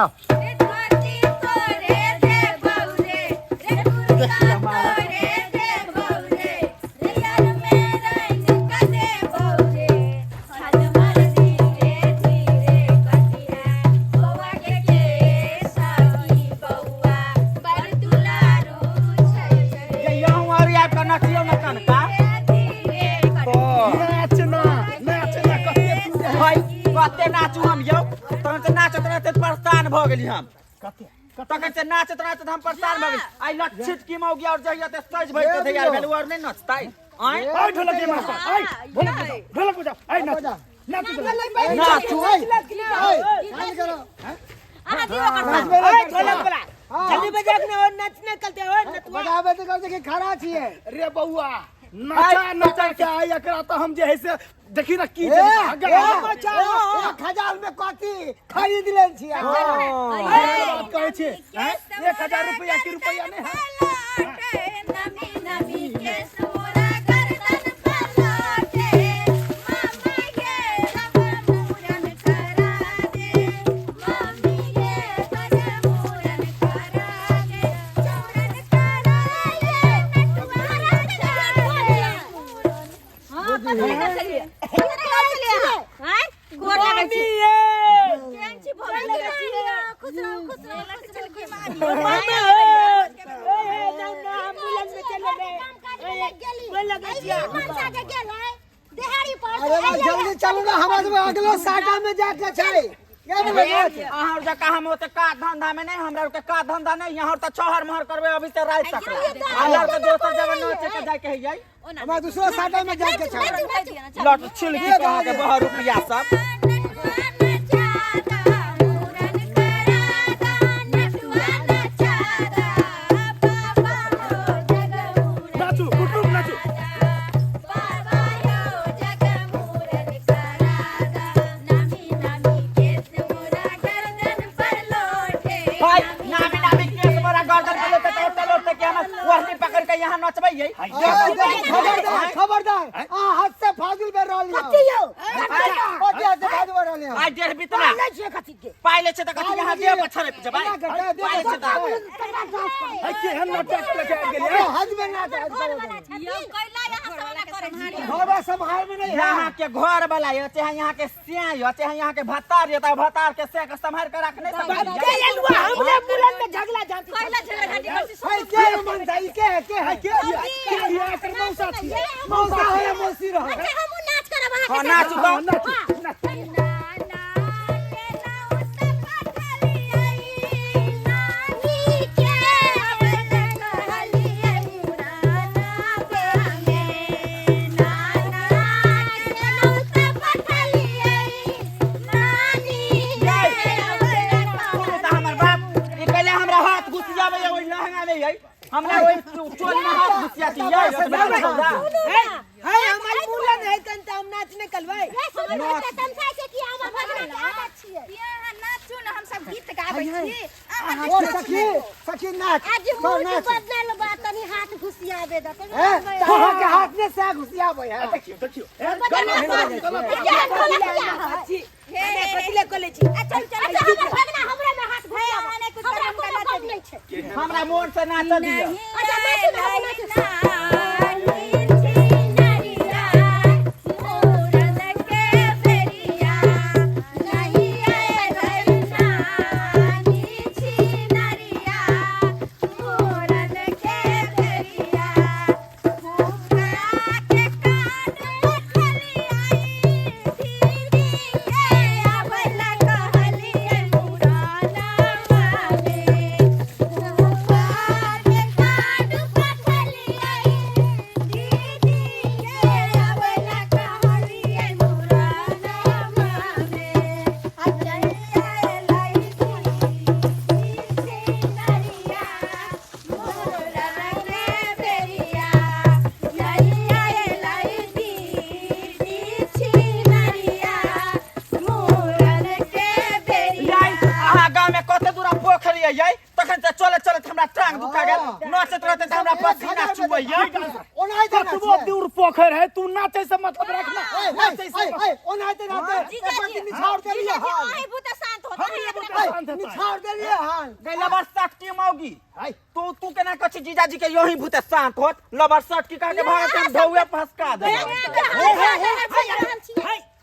ये यहूं और आबि कऽ नचियौ ने कनका। नाच ना, नाच ना, कते दूर है। भाई, कते नाचू हम यौ? तखन से नाचैत नाचैत परेशान भऽ गेली हम। कते? तखन से नाचैत नाचैत हम परेशान भऽ गेली। आइ लच्छिट की मौगी और जहिया ते सज भरि के तैयार भेल, उ और नहि नचतै? आँय? आइ ढोलक के मास्टर, आइ ढोलक बजाओ, ढोलक बजाओ, आइ नाच, नाच। नाचू। करो। ओए ढोलक वाला, जल्दी बजा के ओ नचने चलते, ओ नचुआ। बजाबे तऽ कहै छै कि खड़ा छियै। रे बौआ, नचा नचा के आइ एकरा तऽ हम जे है से देखी ना की ए, जे ए, ए, 1000 में कथी खरीद ले छियै? बात कहै छियै हैं? 1000 रुपया की रुपया नहीं है। मम्मी ये मामा, ए ए जाऊ ना, हम मिलन में चले गए, गोर लगै छियै। अरे बा, जल्दी चलू ना, हमरा सब अगलो साटा में जाके छै। ये ने बजात। अहाँ और जकाँ हम ओते काज धंधा में नहीं, हमरा के काज धंधा नहीं। यहाँ तऽ छहर महर करबै अभी से राति तक। हमरा के दोसर जगह नचे के जाय के है। हमरा दूसरो साटा में जाके छै। लट छिलकी कहाँ के बहर रुपया सब। नाचू कुटुम, नाचू। भाई, नामी नामी केस मोरा गर्दन पे लेते तो ओते लोटे के हम ओढ़नी पकड़ के यहाँ नचबै ये। खबरदार, खबरदार, आ हाथ से फाजुल में रहल यौ। कथी हाथ से फाजुल में रहल यौ? आज डेढ़ बितना पाइ ले छै तऽ कथी यहाँ देह पर छड़प जेबै? पाइ ले छै तऽ है केहन नाटक लेके आबि गेलियै? हाथ में नाच, घर सम्हार में नहीं है। यहाँ के घर वाला यो चाहे यहाँ के सिया यो चाहे यहाँ के भतार यो, तऽ भतार के से के सम्हार के रख नहीं सकै के अलुआ हमरे मुलन में झगड़ा झांटी। है के है मनसा, ई के है, के है? के हिया, के हिया? एकर मौसा छियै। मौसा हो या मौसी रहो। हाँ, नाचू तऽ। हाँ, नाचू, नाचू। सुनू तऽ हमर बाप, ई पहिले हमरा हाथ घुसियाबै ओहि लहंगा में यै, हमरा ओहि चोली में हाथ घुसिया यै। है है हमर मुलन है तन त हम नाचने कलबै। नाचू ने, हम सब गीत गाबै छी। ओ सखी, सखी, नाच तो नाच। तनी हाथ घुसियाबे दे। हैं, तोहर के हाथ में से घुसियाबै है। देखियौ, देखियौ, गलत, गलत। कथी ले कले छी? हमरा मोन से नाचऽ दिअ। यै, अहाँ गाँव में कते दूरा पोखरि यै? तखन अखन से चलत चलत हमरा टांग दुखा गेल। नचत रहते त हमरा पसीना चुबैया। ओनाहिते कतबो दूर पोखर है, तू नाचे से मतलब रखना। नाचे से ओनाहिते नाचे। जीजाजी, एक निछाड़ देलिए जीजाजी, हाल। अहीं भूत शांत होता है एकरा। शांत हेतै। निछाड़ देलिए हाल। गैला बरसात की मौगी। हाय। तू तू केना कहै छी जीजाजी के यही भूते शांत होत? लबर सट की कह के भागत हम ढौए फसका दे।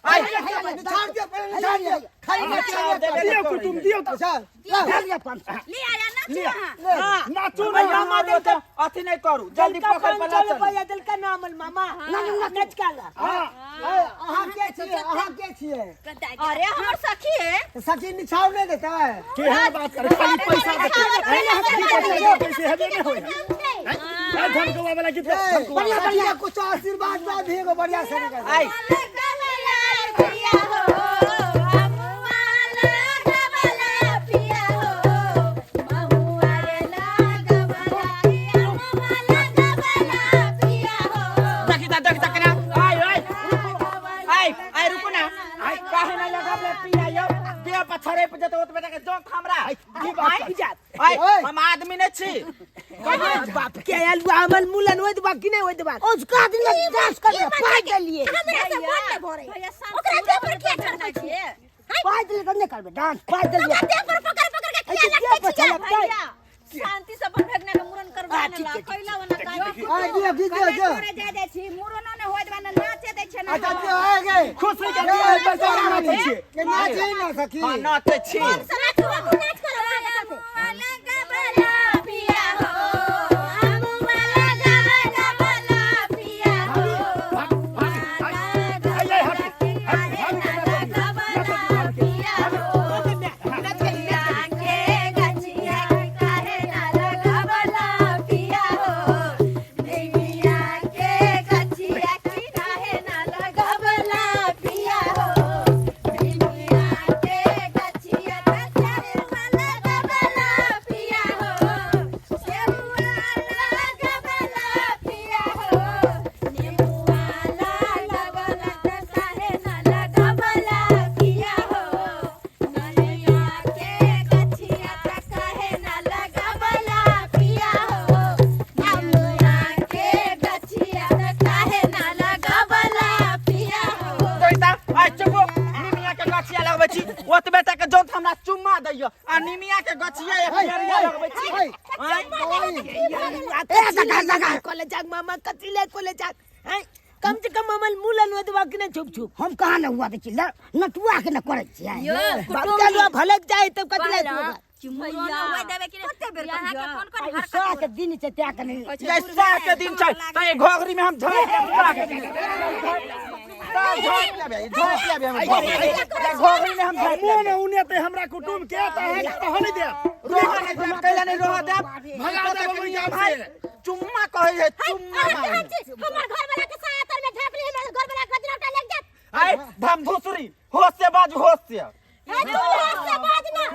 आइ निछाड़ दियो पहिले, निछाड़ दियो खाली। निछाड़ देबे। दियो कुटुम दियो त। निछाड़ ले 500 ले आया नाचू अहाँ। नाचू भैया ना। मारो त अथी नहीं करू, जल्दी दिलका पोखर पर 500 ना चलू। रुपया दिलका नामल मामा नच काला। हां। अहाँ के छियै? अहाँ के छियै? अरे हमर सखी है। सखी निछाड़ नहीं देता है। केहन बात करे, खाली पैसा देते। पैसे हेबे नहीं होय। ए धमकवा वाला गीत धमकवा। बढ़िया बढ़िया कुछ आशीर्वाद दे भी एगो बढ़िया से निकल। आइ देखी ता, देखी ता केना। आइ आइ आइ आइ रुकू ना। आइ काहे ना लगाबले पिया यौ? देह पर छड़े पर जते ओतबे तक जोंक हमरा। की बात? आइ हम आदमी नहीं छी। बाप के आयल अमल मुलन होइत बा कि नहीं होइत बा? उसका दिन डांस कर पाइ देलिए। हमरा से मन नहीं भरे। ओकरा देह पर किया चढ़बै छियै? पाइ देलिए त नहीं करबे डांस। पाइ देलिए। ओकरा देह पर पकड़ पकड़ के किया ऐसे लगतै किया छियै? पछाड़ भैया शांति से अपन भेगना के मुरन करबा ने ला कैला वना काज। आ दियो गीत दियो दियो। तोरे जा दे छी मुरनो ने होइत बा, ने नाचे दै छै ने। अच्छा दियो आ गए। खुश हो के पैसा नाचै छियै। के नाचे ना सखी। हां नाचै छी। से नाचू, नाच करो अहाँ के साथे। आई आई हट दैता आइ चुपो। निमिया के गछिया लगबै छी ओतबे तक जोंक हमरा चुम्मा दैयो आ निमिया के गछिया एक बेरिया लगबै छी। आइ ए सका सका कॉलेज जाग मामा, कथी ले कॉलेज जाग हैं? कम से कम अमल मुलन होइत बा कि नहीं? छुप छुप हम कहाँ न हुआ दै छी, नटुआ के न करै छियै। बाप के लुआ भलक जाए तब कथी ले छुप। आ साह के दिन छै त्या के नहीं। ये साह के दिन छै त ये घोघरी में हम झोंक देब साह के दिन। साह झोंक लेबै, झोंक लेबै हम घोघरी। ये घोघरी में हम झोंक मोन लेबै। उने ते हमरा कुटुम के त अहाँ के रहऽ नहीं देब। रोह नहीं देब, कैला नहीं रोह देब? भगा देब ओहि गाम से। चुम्मा कहै है, चुम्मा मांगे। हमर घर वाला के साया तर में झापली, हमर घर वाला के गजरा लग जात। आइ धम धुसरी, होश से बाज, होश से। हे तू होश से बाज ना।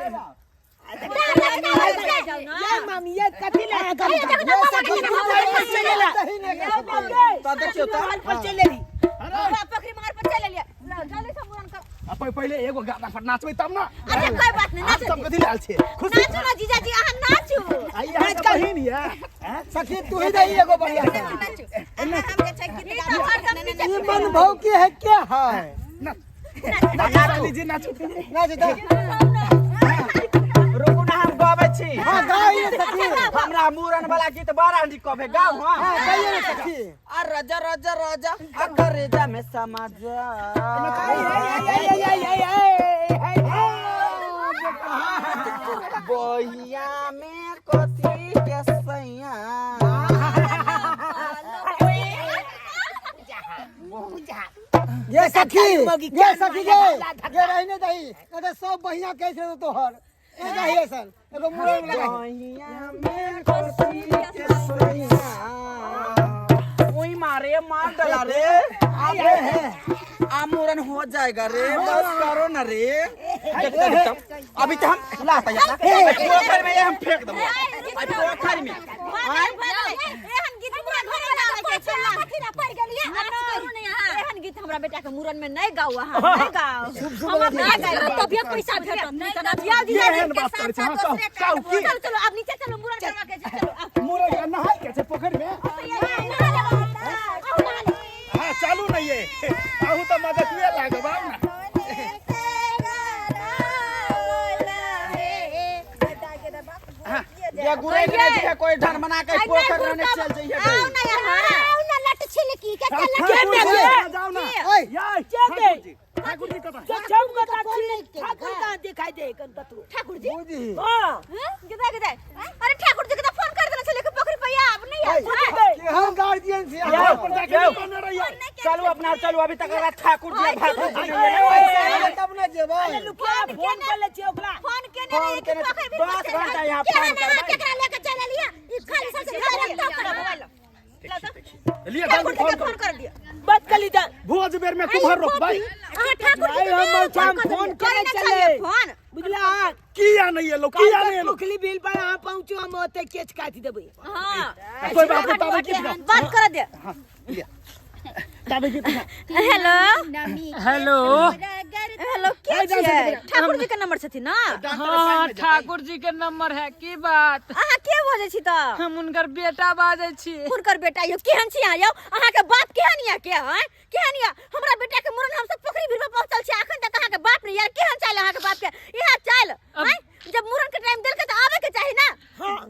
ये मामी ये कथी ले हे देखो तो मामा के पर चले ला। सही नहीं कर सकते। त देखियौ त। हाल पर चले ली। पकड़ी मगर पर चले लिया जल्दी से मुरन कर। आ पहिले एगो गाना पर नाचबै तब ना। अरे कोई बात नहीं, नाचो। सब कथी लाल छै खुशी। नाचू ना जीजाजी, अहाँ नाचू। आई अहाँ के बहिन ये हैं? सखी तू ही दही एगो बढ़िया से। नाचू अहाँ, हम जे छै गीत गाबै। ई मन भाव के है क्या है? नाचू साली जी, नाचू। नाच दे। रुकू ना, हम गबै छी। हां गाइए सखी। हमरा मुरन वाला गीत बड़ा नीक कहबे, गाउ। हां हां गाइए रे सखी। आ राजा राजा राजा आ करेजा में समा जा। बहिया में कथी के सैया। ये सखी, ये सखी, ये ये रहने दही नहीं तो सब बहिया कैसे तोहर ए दही ऐसन एगो मुरन लगा। बहिया में कथी के सैया। ओई मारे मार डला रे। आ मुरन हो जाएगा रे, बस करो ना रे। देखता देखता अभी तो हम लाता यार पोखर में, ये हम फेंक देबो आई पोखर में। एहन गीत हमरा घर वाला के छै, कथी ला पड़ गेलिए? एहन गीत हमरा बेटा के मुरन में नहीं गाओ अहाँ नहीं गाओ हम अपना गाओ तबियत पैसा भेटत नहीं त नथिया ये एहन बात करै छै, हाँ, कहू, कहू, की? चलो चलो अब नीचे चलो मुरन करवा के छै, चलो अब मुरन नहाय के छै पोखरि में हाँ चालू नहीं है आहू तो मदद लागब आउ ना ये गुरे के नहीं है कोई ढन बना के पोखर में चल जाइए आओ ना यहाँ आओ ना लट छिलकी के के लट ठाकुर जी, जाओ ना ओए यार के ठाकुर जी ठाकुर जी कतऽ जो छम को ठाकुर कहाँ दिखाई दे कन तू ठाकुर जी बूझी हां गिदा गिदा अरे ठाकुर जी के तो फोन कर देना छले कि पोखरी पे आब नहीं आब के हम गार्जियन छी घर पर जाके नहीं कहने रहियै चलू अपना चलू अभी तक रात ठाकुर जी भाकुर जी नहीं आए। पैसा लेबै तब ना जेबै लुकिया फोन कर ले छी ओकरा फोन केने फोन रहिए कि केने- पोखरी भी 10 घंटा यहाँ के फोन ना करबै। केकरा लेके चल एलिया ई खाली सबसे घर तब करब लिए ठाकुर जल्दी जी के फोन फोन करू कर दिया बात कली दा भोज बेर में कुम्हर रोपबै अहाँ ठाकुर जी भाई, के हम फोन मचान कर फोन दिया। करे करे चले। छलियै फोन बुझला किया नहीं एलो किया नहीं एलो पोखली बिल पर अहाँ पहुँचू हम ओते केच काटि देबै हां कोई बात नहीं ताबे गीत गा बात कर दे ताबे गीत गा हेलो हेलो हेलो के छियै ठाकुर जी के नंबर छथिन ना हाँ ठाकुर जी के नंबर है की बात अहाँ के बजै छी तऽ हम हुनकर बेटा बाजै छी हुनकर बेटा यौ केहन छी अहाँ यौ अहाँ के बाप केहन यऽ के हैं केहन यऽ हमरा बेटा के मुरन हम सब पोखरी भीड़ पर पहुंचल छी अखन तक अहाँ के बाप नहीं यार केहन चाल अहाँ के बाप के इहा चाल हैं जब मुरन के टाइम देल के तऽ आबे के चाही ना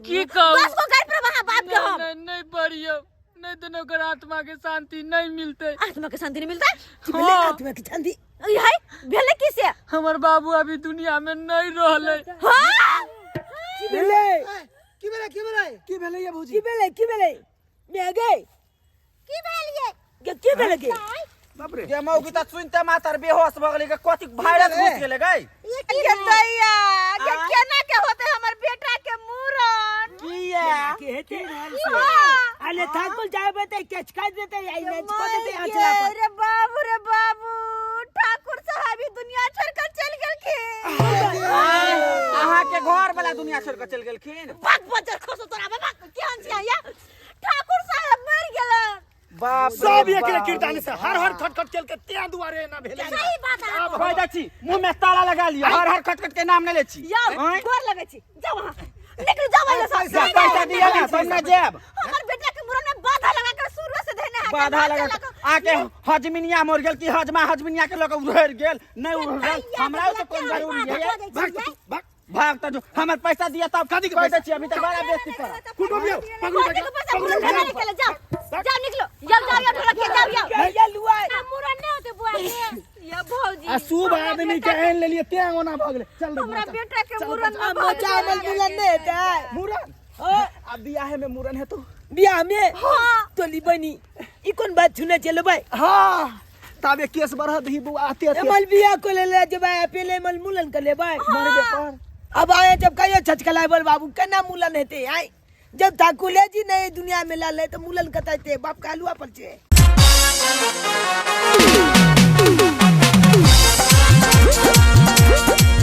की कहू 10 गो गाय पर अहाँ बाप के हम नहीं नहीं पढ़ियो नहीं तो ओकर आत्मा के शांति नहीं मिलते आत्मा के शांति नहीं मिलता भेलै हाँ। आत्मा के शांति ई है भेलै की से हमर बाबू अभी दुनिया में नहीं रहले हाँ की भेलै की भेलै की भेलै की भेलै ये भौजी की भेलै की भेलै मैं गए की भेल ये के की भेलै के बाप रे गे मौगी तऽ सुनते मातर बेहोश भऽ गेलै गे कथी वायरस घुस गेलै गै ये की के भेल दैया के केना के होते हमर बेटा के मुरन किया के हेतै हाँ। अरे ठाकुर जाबे ते केच काटि देतै आई नेच को देतै आंचला पर रे बाबू रे बाबू ठाकुर साहब ई दुनिया छोड़ कर चल गेलखिन अहाँ के घर वाला दुनिया छोड़ के चल गेलखिन भाग बजर खसो तोरा बाबा केहन छियै या ठाकुर साहब मर गेलन बाप रे सब एकरे बाप। किरदानी से हर हर खट खट केल के त्या दुआरे एना भेलै सही बात है आब कह दै छी मुंह में ताला लगा लियो हर हर खटखट के नाम नहीं ले छी यौ आँय? गोर लगै छी जाउ अहाँ निकलू जाउ एहिमे सँ। जा पैसा दिया ना तब ना जेब हमर बेटा के मुरन में बाधा लगा कर शुरू से देने है बाधा लगा आके हजमिनिया मर गेल कि हजमा हजमिनिया के लऽ के उधर गेल नहीं उधरल हमरा से कोन जरूरी है भाग तू, भाग भाग त जो हमर पैसा दिया तब कथी के कह दै पैसा? छी अभी तक बड़ा बेइज्जती कर कुटुंब यौ पकड़ू पैसा बेटा, पैसा पकड़ू मुरन बेटा। निकले जाओ जाओ निकलो जाओ जाओ जाओ ढोलक जाओ जाओ ये लुआ मुरन नहीं होते बुआ के या भौजी आ शुभ आदमी के आनि लेलिए तें ओना भऽ गेलै चल रे हमरा बच्चा। बेटा के मुरन में मोचा अमल मुलन नहीं हेतै मुरन हाँ, आ बियाहे में मुरन है तो बियाह में हाँ। टोली बनी ई कोन बात सुने चलो भाई हाँ ताबे केस बढ़त दही बौआ आते आते मल बियाह को ले ले जब आया पहले मल मुलन कर ले भाई मरबे पर अब आया जब कहियो छचकलाय बोल बाबू केना मुलन हेते आय जब ठाकुर जी नहीं दुनिया में लाले तो मुलन कतते बाप का हलुआ पर छे।